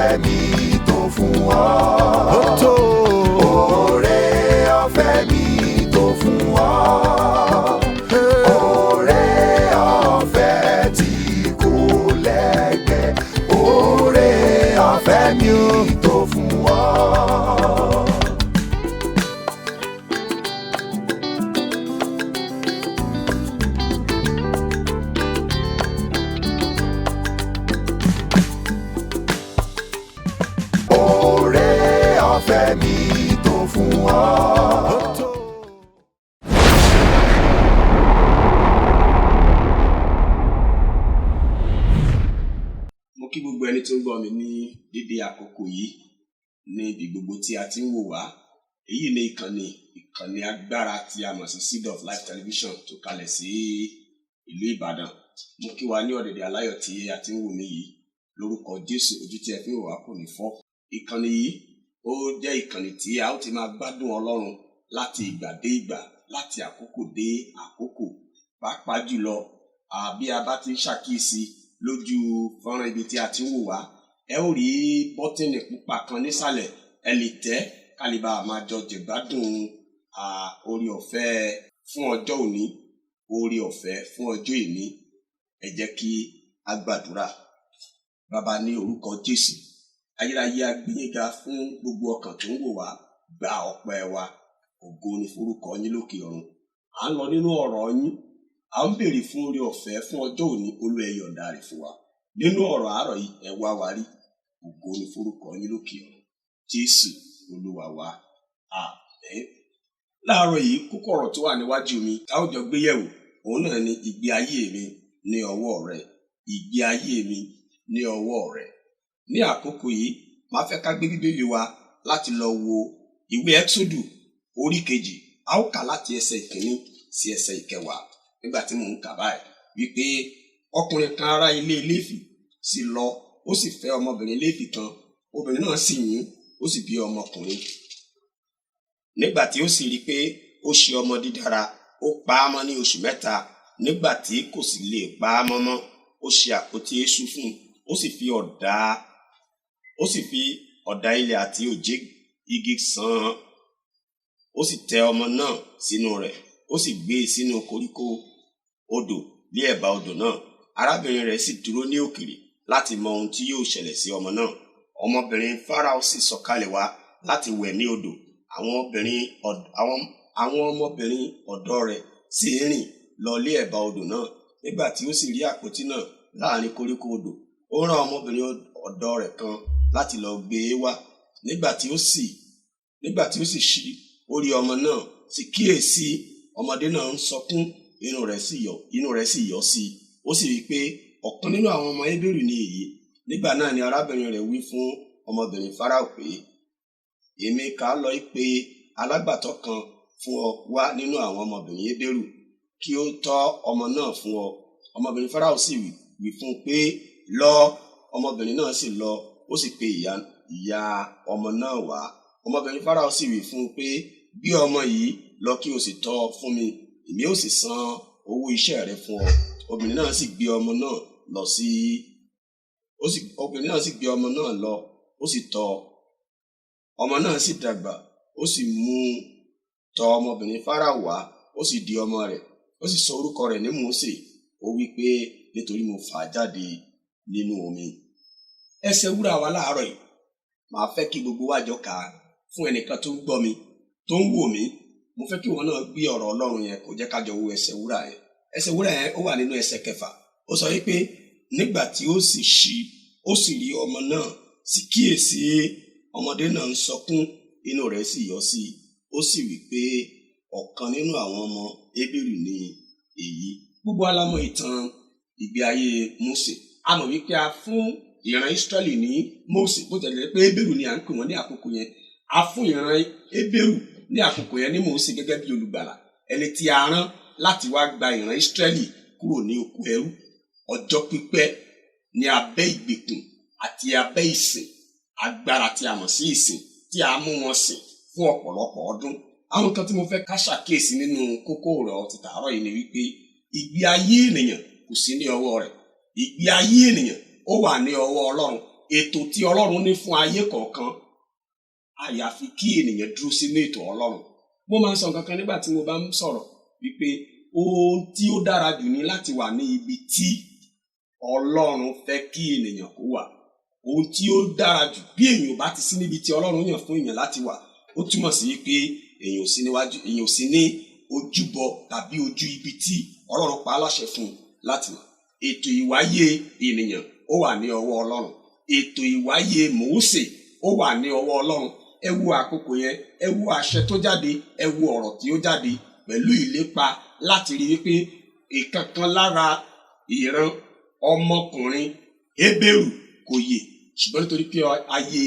Ọ̀fẹ́ mi tó fún ọ. Ó tó. Oore ọ̀fẹ́ mi tó fún ọ. Oore ọ̀fẹ́ tí kò lẹ́gbẹ́. Oore ọ̀fẹ́ mi tó fún ọ. Oore ọ̀fẹ́ mi tó fún ọ. Ó tó. Mo kí gbogbo ẹni tó ń gbọ́ mi ní dédé àkókò yìí ní ibi gbogbo tí a ti ń wò wá. Èyí ni ìkànnì agbára tí a mọ̀ sí Seed of Life Television tó kalẹ̀ sí ìlú Ìbàdàn. Mo kí wa ní ọ̀dẹ̀dẹ̀ aláyọ̀ tí a ti ń wò mí yìí. Lórúkọ Jésù, ojú tí ẹ fi ń wò wá kò ní fọ́. Ìkànnì yìí ó jẹ́ ìkànnì tí a ó ti máa gbádùn Ọlọ́run láti ìgbà dé ìgbà, láti àkókò dé àkókò, pàápàá jùlọ àbí a bá ti ń ṣàkíyèsí lójú fọ́nrán ibi tí a ti ń wò wá, ẹ ó rí bọ́tìnì pupa kan nísàlẹ̀, ẹ lè tẹ̀ ká lè bá a máa jọ jẹ̀gbádùn oore ọ̀fẹ́ fún ọjọ́ òní, oore ọ̀fẹ́ fún ọjọ́ ìní. Ẹ jẹ́ kí a gbàdúrà. Bàbá, ní orúkọ Jésù, ayérayé, a gbé yín ga fún gbogbo ọkàn tó ń wò wá. Gba ọpẹ́ wa, ògo ni forúkọ yín lókè ọ̀run. À ń lọ nínú ọ̀rọ̀ yín, à ń béèrè fún oore ọ̀fẹ́ fún ọjọ́ òní. Olú, ẹ yọ̀ǹda rẹ̀ fún wa nínú ọ̀rọ̀ àárọ̀ yìí, ẹ wá wa rí. Ògo ni forúkọ yín lókè ọ̀run. Jésù Olúwa wa, àmín. Láàárọ̀ yìí, kókó ọ̀rọ̀ tó wà níwájú mi tá ó jọ gbé yẹ̀wò, òun náà ni ìgbé ayé mi ní ọwọ́ rẹ, ìgbé ayé mi ní ọwọ́ rẹ. Ní àkókò yìí, màá fẹ́ ká gbé Bíbélì wa láti lọ wo ìwé Ẹ́xódù orí 2. A ó kà láti ẹsẹ̀ 1 sí ẹsẹ̀ 10. Nígbà tí mò ń kà báyìí wípé ọkùnrin kan ará ilé Léfì sì lọ, ó sì fẹ́ ọmọbìnrin Léfì kan. Obìnrin náà sì yún, ó sì bí ọmọkùnrin. Nígbà tí ó sì rí i pé ó ṣe ọmọ dídára, ó pa á mọ́ ní oṣù 3. Nígbà tí kò sì lè pa á mọ́ mọ́, ó ṣe àpótí eṣú fún un, ó sì fi ọ̀dà ilẹ̀ àti òjé igi sàn án. Ó sì tẹ ọmọ náà sínú rẹ̀, ó sì gbé e sínú koríko odò ní ẹ̀bá odò náà. Arábìnrin rẹ̀ sì dúró ní òkèèrè láti mọ ohun tí yóò ṣẹlẹ̀ sí ọmọ náà. Ọmọbìnrin Fáráò sì sọ̀kalẹ̀ wá láti wẹ̀ ní odò. Àwọn ọmọbìnrin ọ̀dọ́ rẹ̀ sì ń rìn lọ lé ẹ̀bá odò náà. Nígbà tí ó sì rí àpótí náà láàrin koríko odò, ó rán ọmọbìnrin ọ̀dọ́ rẹ̀ kan láti lọ gbé e wá. Nígbà tí ó sì ṣí, ó rí ọmọ náà, sì kíyèsí, ọmọdé náà ń sọkún. Inú rẹ̀ sì yọ sí i. Ó sì wí pé, ọ̀kan nínú àwọn ọmọ Hébérù ni èyí. Nígbà náà ni arábìnrin rẹ̀ wí fún ọmọbìnrin Fáráò pé, èmi kà lọ pe alágbàtọ́ kan fún ọ wá nínú àwọn ọmọbìnrin Hébérù kí ó tọ́ ọmọ náà fún ọ. Ọmọbìnrin Fáráò sì wí fún un pé, lọ. Ọmọbìnrin náà sì lọ, ó sì pe ìyá ọmọ náà wá. Ọmọbìnrin Fáráò sì wí fún un pé, gbé ọmọ yìí lọ kí o sì tọ́ ọ fún mi, èmi ó sì san owó iṣẹ́ rẹ fún ọ. Obìnrin náà sì gbé ọmọ náà lọ sí ó sì obìnrin náà sì gbé ọmọ náà lọ, ó sì tọ́ ọ. Ọmọ náà sì dàgbà, ó sì mú un tọ̀ ọmọbìnrin Fáráò wá, ó sì di ọmọ rẹ̀. Ó sì sọ orúkọ rẹ̀ ní Mósè. Ó wí pé, nítorí mo fà á jáde nínú omi. Ẹsẹ̀ wúrà wa láàárọ̀ yìí, màá fẹ́ kí gbogbo wa jọ kà á. Fún ẹnìkan tó ń gbọ́ mi, tó ń wò mí, mo fẹ́ kí wọn náà gbé ọ̀rọ̀ Ọlọ́run yẹn kó jẹ́ ká jọ wo ẹsẹ̀ wúrà yẹn. Ẹsẹ̀ wúrà yẹn, ó wà nínú ẹsẹ̀ 6. Ó sọ wípé nígbà tí ó sì ṣí, ó sì rí ọmọ náà, sì kíyèsí, ọmọdé náà ń sọkún. Inú rẹ̀ sì yọ sí i. Ó sì wí pé, ọ̀kan nínú àwọn ọmọ Hébérù ni èyí. Gbogbo wa la mọ̀ ìtàn ìgbé ayé Mósè. A mọ̀ wípé a fún ìran Ísírẹ́lì ní Mósè, bó tilẹ̀ jẹ́ pé Hébérù ni à ń pè wọ́n ní àkókò yẹn. A fún ìran Hébérù ní àkókò yẹn ní Mósè gẹ́gẹ́ bí olùgbàlà, ẹni tí a rán láti wá gba ìran Ísírẹ́lì kúrò ní oko ẹrú ọjọ́ pípẹ́ ní abẹ́ ìgbèkùn àti abẹ́ ìsìn agbára tí a mọ̀ sí ìsìn tí a mú wọn sìn fún ọ̀pọ̀lọpọ̀ ọdún. Àwọn nǹkan tí mo fẹ́ ká ṣàkíyèsí nínú kókó ọ̀rọ̀ ti tàárọ̀ yìí ni wípé ìgbé ayé ènìyàn kò sí ní ọwọ́ rẹ̀. Ìgbé ayé ènìyàn, ó wà ní ọwọ́ Ọlọ́run. Ètò tí Ọlọ́run ní fún ayé kọ̀ọ̀kan, àyàfi kí ènìyàn dúró sínú ètò Ọlọ́run. Mo máa ń sọ nǹkan kan nígbà tí mo bá ń sọ̀rọ̀ wípé ohun tí ó dára jù ní láti wà ní ibi tí Ọlọ́run fẹ́ kí ènìyàn kó wà. Ohun tí ó dára jù, bí èèyàn bá ti sí níbi tí Ọlọ́run yàn fún èèyàn láti wà, ó túmọ̀ sí pé èèyàn ò sí níwájú, èèyàn ò sí ní ojúbọ tàbí ojú ibi tí Ọlọ́run pa á láṣẹ fún un láti wà. Ètò ìwáyé ènìyàn ó wà ní ọwọ́ Ọlọ́run. Ètò ìwáyé Mósè ó wà ní ọwọ́ Ọlọ́run. Ẹ wo àkókò yẹn, ẹ wo àṣẹ tó jáde, ẹ wo ọ̀rọ̀ tí ó jáde pẹ̀lú ìlépa láti rí wípé ìkankan lára ìran ọmọkùnrin Hébérù kò yè, ṣùgbọ́n nítorí pé ayé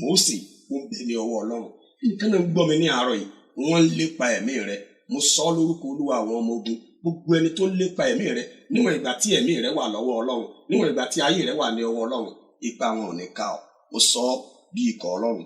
Mósè ó ń bẹ ní ọwọ́ Ọlọ́run. Nǹkan náà ń gbọ́ mi ní àárọ̀ yìí, wọ́n ń lépa ẹ̀mí rẹ. Mo sọ ọ́ lórúkọ Olúwa àwọn ọmọ ogun, gbogbo ẹni tó ń lépa ẹ̀mí rẹ, níwọ̀n ìgbà tí ẹ̀mí rẹ wà lọ́wọ́ Ọlọ́run, níwọ̀n ìgbà tí ayé rẹ wà ní ọwọ́ Ọlọ́run, ipa wọn ò ní ká ọ. Mo sọ ọ́ bí ikọ̀ Ọlọ́run.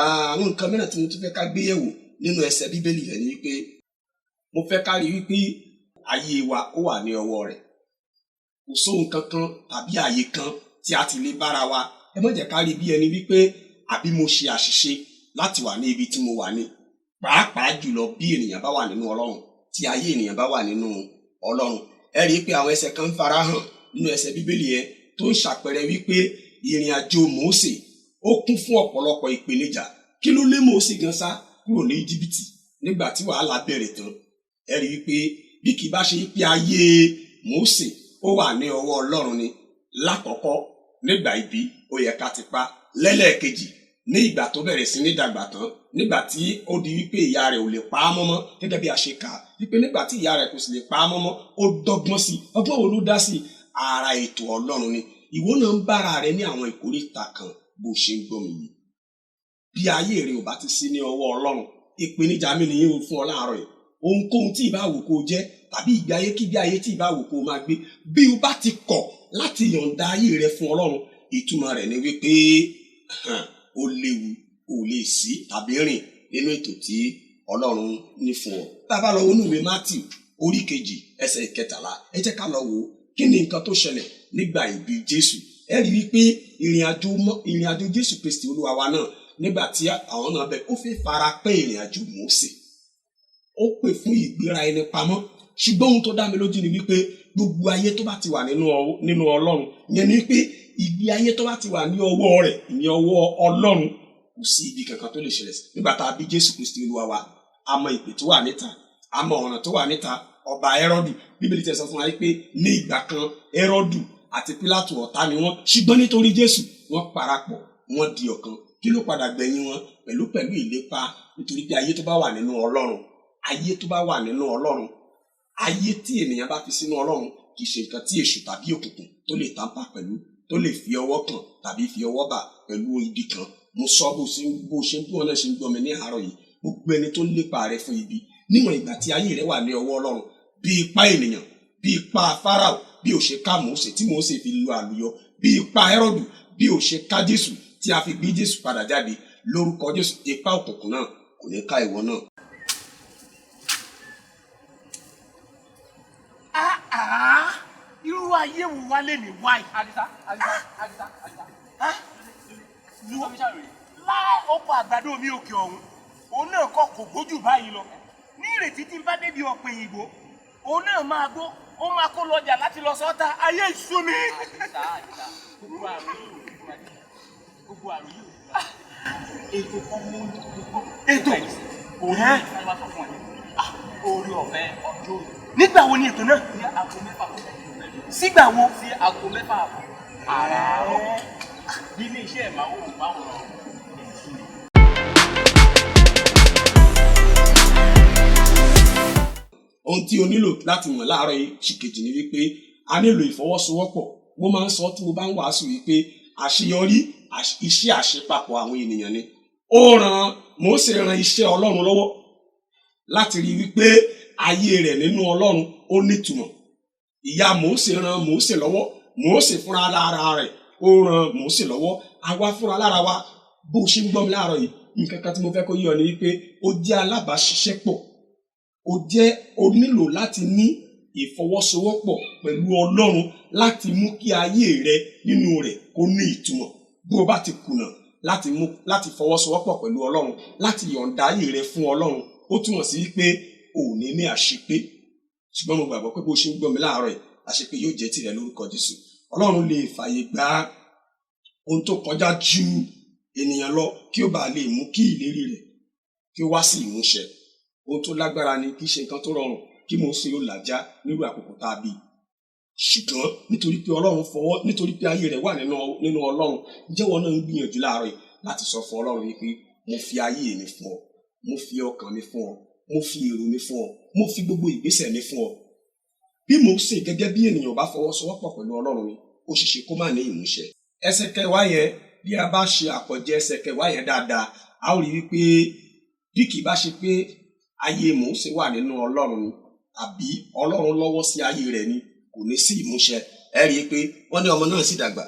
Àwọn nǹkan mìíràn tí mo tún fẹ́ ká gbé yẹ̀wò nínú ẹsẹ̀ Bíbélì yẹn ni wípé mo fẹ́ ká rí wípé ayé wa ó wà ní ọwọ́ rẹ̀. Kò sóhun kankan tàbí àyè kan tí a ti lè bára wa. Ẹ má jẹ́ ká rí bí ẹni wípé àbí mo ṣe àṣìṣe láti wà ní ibi tí mo wà ní. Pàápàá jùlọ bí ènìyàn bá wà nínú Ọlọ́run, tí ayé ènìyàn bá wà nínú Ọlọ́run. Ẹ rí i pé àwọn ẹsẹ̀ kan ń farahàn nínú ẹsẹ̀ Bíbélì yẹn tó ń ṣàpẹẹrẹ wípé ìrìn àjò Mósè ó kún fún ọ̀pọ̀lọpọ̀ ìpèníjà. Kí ló lé Mósè gan sá kúrò ní Íjíbítì nígbà tí wàhálà bẹ̀rẹ̀ tán? Ẹ rí i pé bí kì í bá ṣe pé ayé Mósè ó wà ní ọwọ́ Ọlọ́run ni, lákọ̀ọ́kọ́ nígbà ìbí ó yẹ ká ti pa, lẹ́lẹ́ẹ̀kejì ní ìgbà tó bẹ̀rẹ̀ sí ní dàgbà tán, nígbà tí ó di wípé ìyá rẹ̀ ò lè pa á mọ́mọ́, gẹ́gẹ́ bí a ṣe kà á wípé nígbà tí ìyá rẹ̀ kò sì lè pa á mọ́mọ́, ó dọ́gbọ́n sí i. Ọgbọ́n wo ló dá sí i? Ara ètò Ọlọ́run ni. Ìwọ náà ń bára rẹ ní àwọn ìkóríta kan bó ṣe ń gbọ́ mi yìí. Bí ayé rẹ ò bá ti sí ní ọwọ́ Ọlọ́run, ìpèníjà mi nìyí o fún ọ láàárọ̀ yìí. Ohunkóhun tí ìbá wù kó jẹ́ tàbí ìgbé ayé kí ìgbé ayé tí ìbá wù kó máa gbé, bí o bá ti kọ̀ láti yọ̀ǹda ayé rẹ fún Ọlọ́run, ìtumọ̀ rẹ̀ ni wípé ó léwu, kò lè sí tàbí rìn nínú ètò tí Ọlọ́run ní fún ọ. Tá a bá lọ wọnú ìwé Mátíù orí 2 ẹsẹ̀ 13, ẹ jẹ́ ká lọ wò ó kí ni nǹkan tó ṣẹlẹ̀ nígbà ìbí Jésù. Ẹ rí wípé ìrìn àjò Jésù Kristi Olúwa wa náà nígbà tí àwọn náà bẹ, ó fẹ́ fara pẹ́ ìrìn àjò Mósè. Ó pè fún ìgbéra ẹni pamọ́. Ṣùgbọ́n ohun tó dá mi lójú ni wípé gbogbo ayé tó bá ti wà nínú Ọlọ́run, ìyẹn ni wípé ìgbé ayé tó bá ti wà ní ọwọ́ rẹ̀, ìyẹn ọwọ́ Ọlọ́run, kò sí ibi kankan tó lè ṣẹlẹ̀ sí. Nígbà tá a bí Jésù Kristi Olúwa wa, a mọ ìpè tó wà níta, a mọ ọ̀ràn tó wà níta. Ọba Hẹ́rọ́dù, Bíbélì tẹ̀ sọ fún wa pé ní ìgbà kan Hẹ́rọ́dù àti Pílátù ọ̀tá ni wọ́n, ṣùgbọ́n nítorí Jésù wọ́n parapọ̀, wọ́n di ọ̀kan. Kí ló padà gbẹ̀yìn wọn? Pẹ̀lú ìlépa, nítorí pé ayé tó bá wà nínú Ọlọ́run, ayé tó bá wà nínú Ọlọ́run, ayé tí ènìyàn bá fi sínú Ọlọ́run kì í ṣe nǹkan tí èṣù tàbí òkùnkùn tó lè tàǹpà pẹ̀lú, tó lè fi ọwọ́ kàn tàbí fi ọwọ́ bà pẹ̀lú ibi kan. Mo sọ bó ṣe ń bí wọn náà ṣe ń gbọ́ mi ní àárọ̀ yìí, gbogbo ẹni tó ń lépa rẹ fún ibi, níwọ̀n ìgbà tí ayé rẹ wà ní ọwọ́ Ọlọ́run, bí ipá ènìyàn, bí ipá Fáráò, bí ò ṣe ká Mósè tí Mósè fi lu àlùyọ, bí ipá Hẹ́rọ́dù, bí ò ṣe ká Jésù tí a fi gbé Jésù padà jáde, lórúkọ Jésù ipá òkùnkùn náà kò ní ká ìwọ náà. Irú ayé wo wá lè ní wáyé? Àdìsá, Àdìsá, Àdìsá, Àdìsá. Láì ọkọ̀ àgbàdo mi òkè ọ̀hún, òun náà kọ́ kò gbójú báyìí lọ. Ní ìrètí tí n bá débi ọ̀pẹ̀ òyìnbó, òun náà máa gbó, ó máa kó lọjà láti lọ sọ́ta. Ayé ìṣú mi. Àdìsá, Àdìsá, gbogbo àrùn yìí ò ní fún wa. Gbogbo àrùn yìí ò ní fún wa. Ètò kan mú gbogbo. Ètò? Òun ní ìfẹ́ wá sọ fún ẹ. Orí ọ̀fẹ́ ọjọ́ òní. Nígbà wo ni ètò náà? Ní aago 6 kọjá ìṣẹ́jú mẹ́rin. Sígbà wo? Sí aago 6 àbọ̀. Àràárọ̀. Nílé iṣẹ́ ìmáwòrán èyí ni. Ohun tí o nílò láti mọ̀ láàárọ̀ yìí ṣìkejì ni wípé a nílò ìfọwọ́sowọ́pọ̀. Mo máa ń sọ tí mo bá ń wàásù wípé àṣeyọrí iṣẹ́ àṣepapọ̀ àwọn ènìyàn ni. Ó ràn Mósè ran iṣẹ́ Ọlọ́run lọ́wọ́ láti rí wípé ayé rẹ̀ nínú Ọlọ́run ó nítumọ̀. Ìyá Mósè ran Mósè lọ́wọ́, Mósè fúnra lára rẹ̀ ó ran Mósè lọ́wọ́. Àwa fúnra lára wa, bó ṣe ń gbọ́ mi láàárọ̀ yìí, nǹkan kan tí mo fẹ́ kó yé ọ ni wípé ó jẹ́ alábàáṣiṣẹ́pọ̀ O jẹ́ o nílò láti ní ìfọwọ́sowọ́pọ̀ pẹ̀lú Ọlọ́run láti mú kí ayé rẹ nínú rẹ̀ kó ní ìtumọ̀. Bó o bá ti kùnà láti fọwọ́sowọ́pọ̀ pẹ̀lú Ọlọ́run, láti yọ̀ǹda ayé rẹ fún Ọlọ́run, ó túmọ̀ sí pé o ò ní ní àṣepé. Ṣùgbọ́n mo gbàgbọ́ pé bó ṣe ń gbọ́ mi láàárọ̀ yìí, àṣepé yóò jẹ́ tìrẹ lórúkọ Jésù. Ọlọ́run lè fààyè gba ohun tó kọjá ju ènìyàn lọ kí ó bá lè mú kí ìlérí rẹ̀ kí ó wá sí ìmúṣẹ. Ohun tó lágbára ni, kì í ṣe nǹkan tó rọrùn kí Mósè ó làjá nírú àkókò tá a bí. Ṣùgbọ́n nítorí pé Ọlọ́run fọwọ́, nítorí pé ayé rẹ̀ wà nínú Ọlọ́run, jẹ́wọ́ náà ń gbìyànjú láàárọ̀ yìí láti sọ fún Ọlọ́run wípé mo fi ayé mi fún ọ, mo fi ọkàn mi fún ọ, mo fi èrò mi fún ọ, mo fi gbogbo ìgbésẹ̀ mi fún ọ. Bí Mósè gẹ́gẹ́ bí ènìyàn bá fọwọ́sowọ́pọ̀ pẹ̀lú Ọlọ́run ni, ó ṣeéṣe kó má ní ìmúṣẹ. Ẹsẹ̀ kẹwàá yẹn, bí a bá ṣe àpọ̀jẹ ẹsẹ̀ kẹwàá yẹn dáadáa, a ó rí wípé bí kì í bá ṣe pé ayé Mósè wà nínú Ọlọ́run ni, àbí Ọlọ́run lọ́wọ́ sí ayé rẹ̀ ni, kò ní sí ìmúṣẹ. Ẹ rí i pé wọ́n ní ọmọ náà sì dàgbà.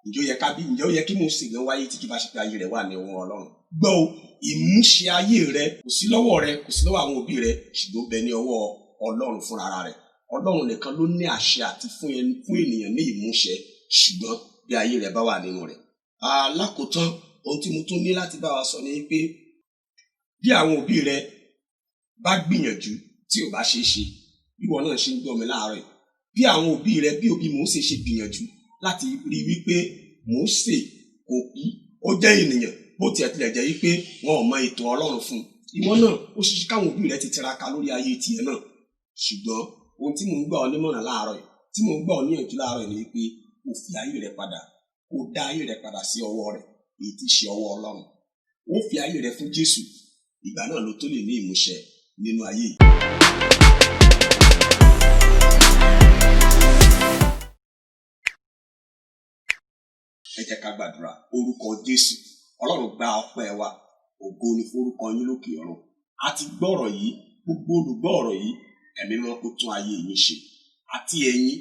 Ǹjẹ́ ó yẹ kí Mósè gan wáyé tí kì í bá ṣe pé ayé rẹ̀ wà ní ọwọ́ Ọlọ́run? Gbọ́ o, ìmúṣẹ ayé rẹ kò sí lọ́wọ́ rẹ, kò sí lọ́wọ́ àwọn òbí rẹ, ṣùgbọ́n bẹ ní ọwọ́ Ọlọ́run fúnra rẹ̀. Ọlọ́run nìkan ló ní àṣẹ àti fún ènìyàn ní ìmúṣẹ, ṣùgbọ́n bí ayé rẹ bá wà nínú rẹ̀. Alákòótán, ohun tí mo tún ní láti bá wa sọ ni pé bí àwọn òbí rẹ bá gbìyànjú tí ò bá ṣeé ṣe, bí wọn náà ṣe ń gbọ́ mi láàárọ̀ yìí, bí àwọn òbí rẹ, bí òbí Mósè ṣe gbìyànjú láti rí wípé Mósè kò kú, ó jẹ́ ènìyàn, bó tiẹ̀ tilẹ̀ jẹ́ wípé wọn ò mọ ètò Ọlọ́run fún un. Ìwọ náà ó ṣeéṣe káwọn òbí rẹ ti tiraka lórí ayé tiẹ̀ náà. Ṣùgbọ́n ohun tí mò ń gbà ọ nímọ̀ràn láàárọ̀ yìí, tí mò ń gbà ọ níyànjú láàárọ̀ yìí ni wípé kò fi ayé rẹ padà, kò dá ayé rẹ padà sí ọwọ́ rẹ̀, èyí tí í ṣe ọwọ́ Ọlọ́run. Ó fi ayé rẹ fún Jésù, ìgbà náà ló tó lè ní ìmúṣẹ nínú ayé yìí. Ẹ jẹ́ ká gbàdúrà. Orúkọ Jésù, Ọlọ́run gba ọpẹ́ wa, ògo ni forúkọ yín lókè ọ̀run. A ti gbọ́ ọ̀rọ̀ yìí, gbogbo olùgbọ́ ọ̀rọ̀ yìí, ẹ̀mí mímọ́ kó tún ayé yín ṣe. Àti ẹ̀yin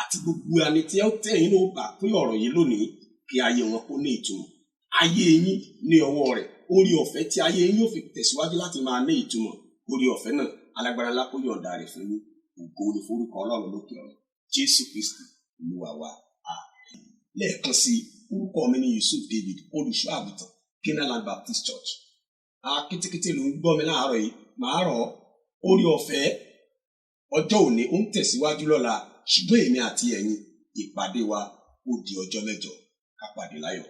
àti gbogbo ẹni tí ó tẹ̀ yín ló bá pín ọ̀rọ̀ yìí lónìí, kí ayé wọn kó ní ìtumọ̀. Ayé yín ní ọwọ́ rẹ̀, orí ọ̀fẹ́ tí ayé yín yóò fi tẹ̀síwájú láti máa ní ìtumọ̀. Orí ọ̀fẹ́ náà, alágbára ńlá kó yọ̀ǹda rẹ̀ fún yín. Ògo ni forúkọ Ọlọ́run lókè ọ̀run. Jésù Kristi Olúwa wa. Àmín. Lẹ́ẹ̀kan sí, orúkọ mi ni Yusuf David, olùṣọ́ àgùntàn, Canaanland Baptist Church. Kétékété ló ń gbọ́ mi láàárọ̀ yìí, màá rọ̀ orí ọ̀fẹ́ ọjọ́ òní ó ń tẹ̀síwájú lọ́la, ṣùgbọ́n èmi àti ẹ̀yin ìpàdé wa ó di ọjọ́ mẹ́jọ. Ká pàdé láyọ̀.